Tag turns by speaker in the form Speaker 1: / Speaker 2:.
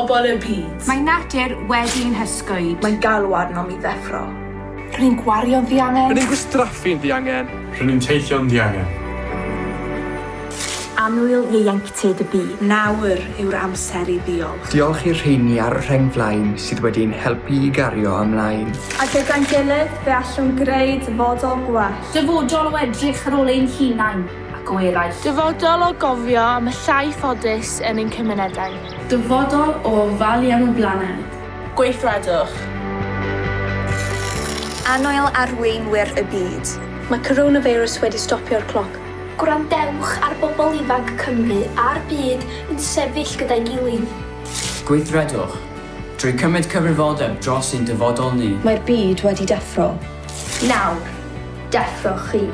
Speaker 1: Bobl y byd.
Speaker 2: Mae natur wedi'n hysgwyd.
Speaker 3: Mae'n galw arnom i ddeffro.
Speaker 4: Rŷn ni'n gwario'n ddiangen.
Speaker 5: Rŷn ni'n gwastraffu'n ddiangen.
Speaker 6: Rŷn ni'n teithio'n ddiangen.
Speaker 7: Annwyl ieuenctid y byd.
Speaker 3: Nawr yw'r amser i ddiolch.
Speaker 8: Diolch i'r rheini ar y rheng flaen sydd wedi ein helpu i gario ymlaen.
Speaker 9: A gyda'n gilydd fe allwn greu dyfodol gwell.
Speaker 10: Dyfodol o edrych ar ôl ein hunain ac o eraill.
Speaker 1: Dyfodol o gofio am y llai ffodus yn ein cymunedau. Dyfodol o ofalu am y blaned.
Speaker 11: Gweithredwch.
Speaker 12: Annwyl arweinwyr y byd.
Speaker 13: Mae coronavirus wedi stopio'r cloc.
Speaker 14: Gwrandewch ar bobl ifanc Cymru a'r byd yn sefyll gyda'i gilydd.
Speaker 15: Gweithredwch. Drwy cymryd cyfrifoldeb dros ein dyfodol ni.
Speaker 16: Mae'r byd wedi deffro.
Speaker 14: Nawr, deffrowch chi.